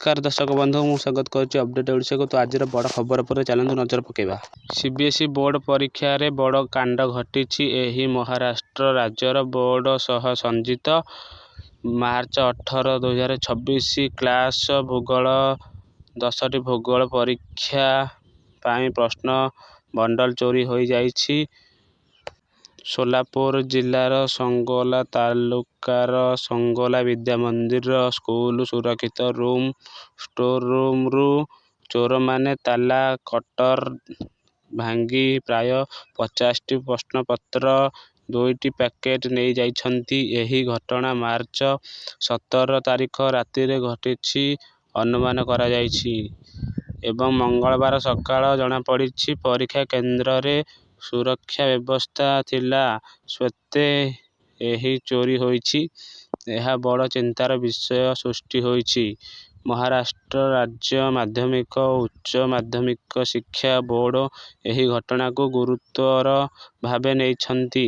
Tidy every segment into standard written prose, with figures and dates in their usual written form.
ନମସ୍କାର ଦର୍ଶକ ବନ୍ଧୁ, ମୁଁ ସ୍ୱାଗତ କରୁଛି ଅପଡେଟ୍ ଓଡ଼ିଶାକୁ। ତ ଆଜିର ବଡ଼ ଖବର ଉପରେ ଚାଲନ୍ତୁ ନଜର ପକାଇବା। ସିବିଏସ୍ଇ ବୋର୍ଡ ପରୀକ୍ଷାରେ ବଡ଼ କାଣ୍ଡ ଘଟିଛି। ଏହି ମହାରାଷ୍ଟ୍ର ରାଜ୍ୟର ବୋର୍ଡ ସହ ସଂଯୋଜିତ। ମାର୍ଚ୍ଚ 18 2026 କ୍ଲାସ ଭୂଗୋଳ 10ଟି ଭୂଗୋଳ ପରୀକ୍ଷା ପାଇଁ ପ୍ରଶ୍ନ ବଣ୍ଡଲ ଚୋରି ହୋଇଯାଇଛି। ସୋଲାପୁର ଜିଲ୍ଲାର ସଙ୍ଗୋଲା ତାଲୁକାର ସଙ୍ଗୋଲା ବିଦ୍ୟା ମନ୍ଦିର ସ୍କୁଲର ସୁରକ୍ଷିତ ରୁମ୍ ଷ୍ଟୋର ରୁମରୁ ଚୋରମାନେ ତାଲା କଟର ଭାଙ୍ଗି ପ୍ରାୟ 50ଟି ପ୍ରଶ୍ନପତ୍ରର ଦୁଇଟି ପ୍ୟାକେଟ ନେଇଯାଇଛନ୍ତି। ଏହି ଘଟଣା ମାର୍ଚ୍ଚ 17 ତାରିଖ ରାତିରେ ଘଟିଛି ଅନୁମାନ କରାଯାଉଛି ଏବଂ ମଙ୍ଗଳବାର ସକାଳେ ଜଣାପଡ଼ିଛି। ପରୀକ୍ଷା କେନ୍ଦ୍ରରେ ସୁରକ୍ଷା ବ୍ୟବସ୍ଥା ଥିଲା ସତ୍ତ୍ୱେ ଏହି ଚୋରି ହୋଇଛି। ଏହା ବଡ଼ ଚିନ୍ତାର ବିଷୟ ସୃଷ୍ଟି ହୋଇଛି। ମହାରାଷ୍ଟ୍ର ରାଜ୍ୟ ମାଧ୍ୟମିକ ଓ ଉଚ୍ଚ ମାଧ୍ୟମିକ ଶିକ୍ଷା ବୋର୍ଡ ଏହି ଘଟଣାକୁ ଗୁରୁତର ଭାବେ ନେଇଛନ୍ତି।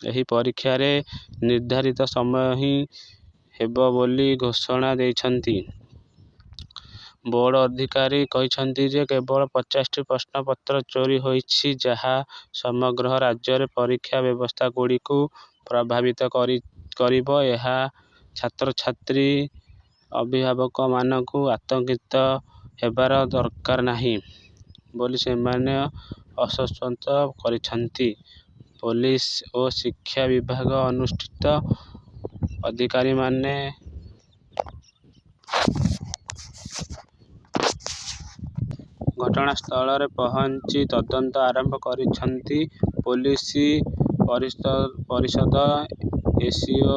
ଏହି ପରୀକ୍ଷାରେ ନିର୍ଦ୍ଧାରିତ ସମୟ ହିଁ ହେବ ବୋଲି ଘୋଷଣା ଦେଇଛନ୍ତି। ବୋର୍ଡ ଅଧିକାରୀ କହିଛନ୍ତି ଯେ କେବଳ 50ଟି ପ୍ରଶ୍ନପତ୍ର ଚୋରି ହୋଇଛି, ଯାହା ସମଗ୍ର ରାଜ୍ୟରେ ପରୀକ୍ଷା ବ୍ୟବସ୍ଥାଗୁଡ଼ିକୁ ପ୍ରଭାବିତ କରିବ। ଏହା ଛାତ୍ରଛାତ୍ରୀ, ଅଭିଭାବକମାନଙ୍କୁ ଆତଙ୍କିତ ହେବାର ଦରକାର ନାହିଁ ବୋଲି ସେମାନେ ଆଶ୍ୱସ୍ତ କରିଛନ୍ତି। ପୋଲିସ ଓ ଶିକ୍ଷା ବିଭାଗ ଅନୁଷ୍ଠିତ ଅଧିକାରୀମାନେ ଘଟଣାସ୍ଥଳରେ ପହଞ୍ଚି ତଦନ୍ତ ଆରମ୍ଭ କରିଛନ୍ତି। ପୋଲିସ ପରିଷଦ ଏସିଓ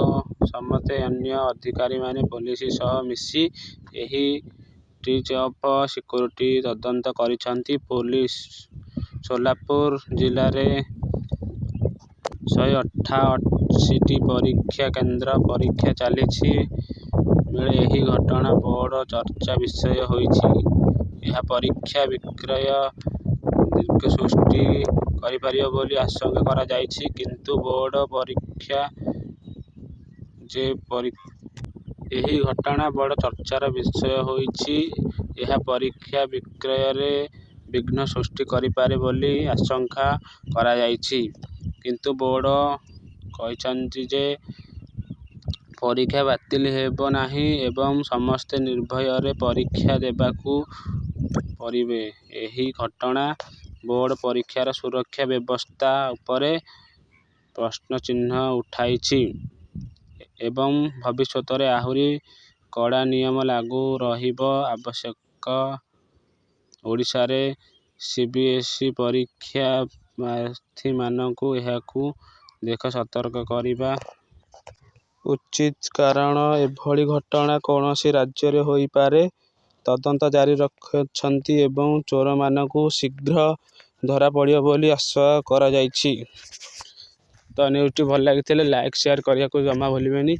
ସମେତ ଅନ୍ୟ ଅଧିକାରୀମାନେ ପୋଲିସ ସହ ମିଶି ଏହି ବ୍ରିଚ୍ ଅଫ୍ ସିକ୍ୟୁରିଟି ତଦନ୍ତ କରିଛନ୍ତି। ପୋଲିସ ସୋଲାପୁର ଜିଲ୍ଲାରେ 188ଟି ପରୀକ୍ଷା କେନ୍ଦ୍ର ପରୀକ୍ଷା ଚାଲିଛି ବେଳେ ଏହି ଘଟଣା ବଡ଼ ଚର୍ଚ୍ଚାର ବିଷୟ ହୋଇଛି। ଏହା ପରୀକ୍ଷା ବିକ୍ରୟ ବିଘ୍ନ ସୃଷ୍ଟି କରିପାରିବ ବୋଲି ଆଶଙ୍କା କରାଯାଉଛି। କିନ୍ତୁ ବୋର୍ଡ ପରୀକ୍ଷା ଯେ ଏହି ଘଟଣା ବଡ଼ ଚର୍ଚ୍ଚାର ବିଷୟ ହୋଇଛି। ଏହା ପରୀକ୍ଷା ବିକ୍ରୟରେ ବିଘ୍ନ ସୃଷ୍ଟି କରିପାରେ ବୋଲି ଆଶଙ୍କା କରାଯାଉଛି। କିନ୍ତୁ ବୋର୍ଡ କହିଛନ୍ତି ଯେ ପରୀକ୍ଷା ବାତିଲ ହେବ ନାହିଁ ଏବଂ ସମସ୍ତେ ନିର୍ଭୟରେ ପରୀକ୍ଷା ଦେବାକୁ ପରିବେ। ଏହି ଘଟଣା ବୋର୍ଡ ପରୀକ୍ଷାର ସୁରକ୍ଷା ବ୍ୟବସ୍ଥା ଉପରେ ପ୍ରଶ୍ନଚିହ୍ନ ଉଠାଇଛି ଏବଂ ଭବିଷ୍ୟତରେ ଆହୁରି କଡ଼ା ନିୟମ ଲାଗୁ ରହିବ ଆବଶ୍ୟକ। ଓଡ଼ିଶାରେ ସିବିଏସ୍ଇ ପରୀକ୍ଷା ପ୍ରାର୍ଥୀମାନଙ୍କୁ ଏହାକୁ ଦେଖ ସତର୍କ କରିବା ଉଚିତ, କାରଣ ଏଭଳି ଘଟଣା କୌଣସି ରାଜ୍ୟରେ ହୋଇପାରେ। ତଦନ୍ତ ଜାରି ରଖିଛନ୍ତି ଏବଂ ଚୋରମାନଙ୍କୁ ଶୀଘ୍ର ଧରାପଡ଼ିବ ବୋଲି ଆଶା କରାଯାଉଛି। ତ ନ୍ୟୁଜ୍ଟି ଭଲ ଲାଗିଥିଲେ ଲାଇକ୍, ସେୟାର କରିବାକୁ ଜମା ଭୁଲିବେନି।